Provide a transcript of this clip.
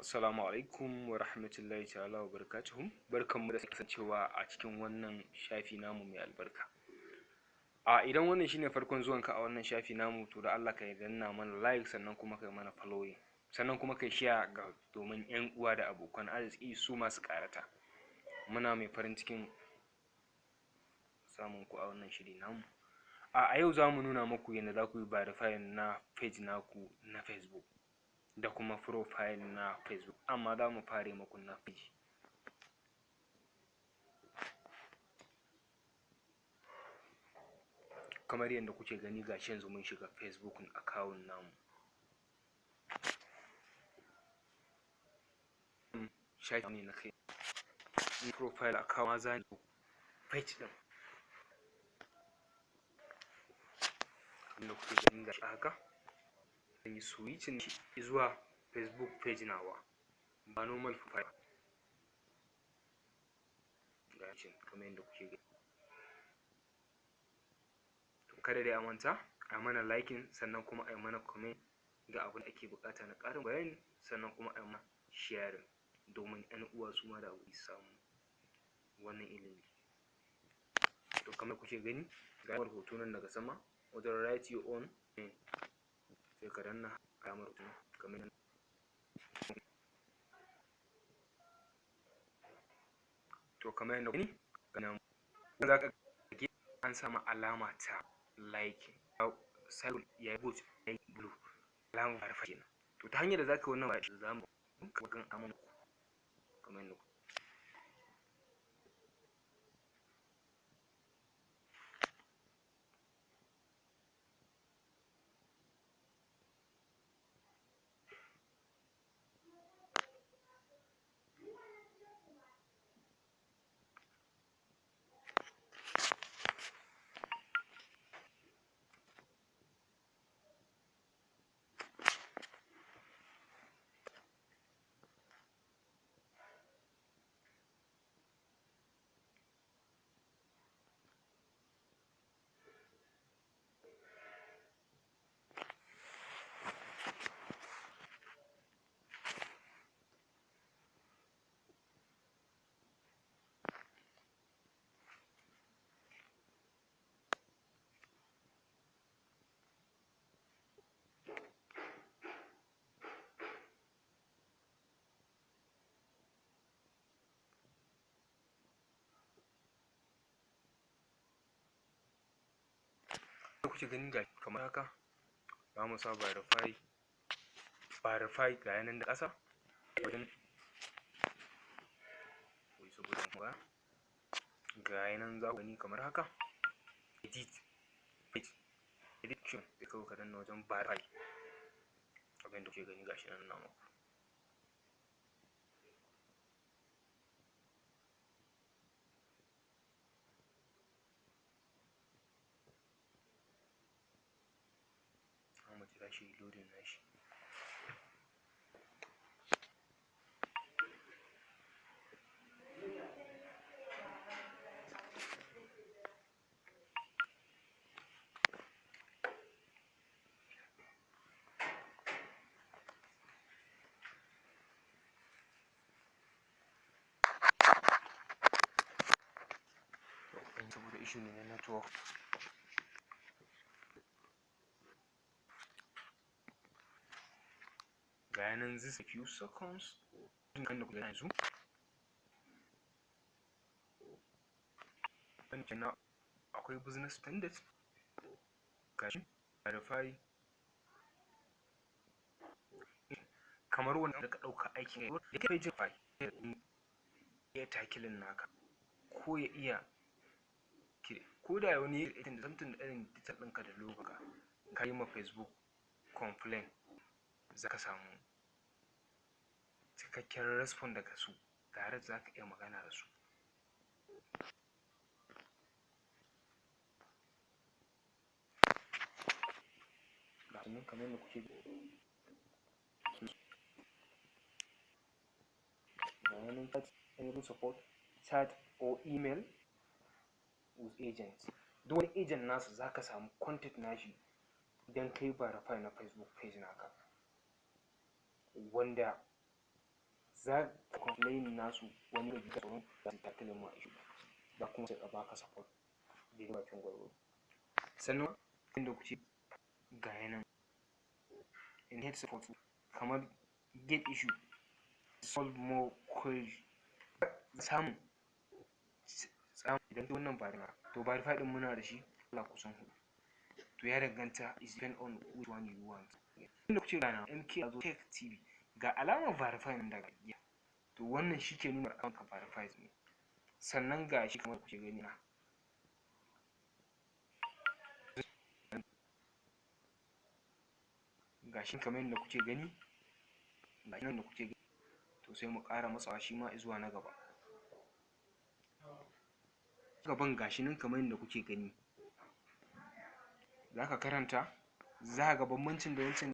Assalamu alaikum wa rahmatullahi ta'ala wa barakatuhu. Barkanmu da kasancewa a cikin wannan shafi namu mai albarka. A idan wannan shine farkon zuwanka a wannan shafi namu, to da Allah ka danna mana like, sannan kuma kai mana following, sannan kuma kai share ga domin ƴan uwa da abokan arziki su ma su ƙarata. Muna mai farin cikin samun ku a wannan shiri namu. A yau za mu nuna muku yadda za ku yi verifying na page naku na Facebook da kuma profile na Facebook, amma za mu fara muku na page. Kamar yadda kuke gani, gashi yanzu mun shiga Facebook account namu. Shafi ne na kai profile account za page ɗin. Kamar kuke gani, gashi haka. Zan yi switching zuwa Facebook page nawa, ba normal profile. Gashi kamar yadda kuke gani. To, kada dai a manta a mana liking, sannan kuma a mana comment ga abin da ake buƙata na ƙarin bayani, sannan kuma a mana sharing domin ƴan uwa su ma da su samu wannan ilimi. To, kamar kuke gani, ga hoto nan daga sama wajen "write your own name", sai ka danna alamar hoton kamar. To, kamar yadda gani ga za ka ga an sama alama ta like, circle ya yi good, ya yi blue, alamar verify kenan. To, ta hanyar da za ka yi wannan ba za mu gan amana kamar yadda kuke gani, ga kamar haka za mu sa verify. Verify ga nan da ƙasa wajen saboda ba ga nan za ku gani kamar haka, edit page, edition, sai kawai ka danna wajen verify. Abin da kuke gani, gashi nan na muku. Mu jira shi loading nashi. Saboda issue ne na network. Ga nan, this a few seconds kan da kuke yanzu na akwai business standard, gashi verify, kamar wanda ka ɗauka aikin ya page ya tackling naka, ko ya iya ko da wani irin da something irin detail ɗinka da logo, ka yi ma Facebook complain, za ka samu cikakken response daga su direct, za ka iya magana da su. Ga nan kamar yadda kuke ga nan, chat, enable support, chat or email with agents. Duk wani agent nasu za ka samu contact nashi idan kai verify na Facebook page naka, wanda Za ka complain nasu wani da tsoron za su tackling ma issue, za kuma su baka support daidai bakin gwargwado. Sannan inda kuke ga yanan enhanced support, kamar get issue, solve more query, samun samun idan wannan verify. To, verify din muna da shi kala kusan hudu. To, ya danganta, is depend on which one you want. Inda kuke gana MK Azo Tech TV, ga alamar verify nan daga giya. To, wannan shi ke nuna account ka verify ne. Sannan ga shi kamar kuke gani na, ga shi kamar yadda kuke gani, ga shi nan da kuke gani. To, sai mu ƙara matsawa shi ma zuwa na gaba gaban. Gashi nan kamar yadda kuke gani, za ka karanta, za ka ga bambancin da wancan.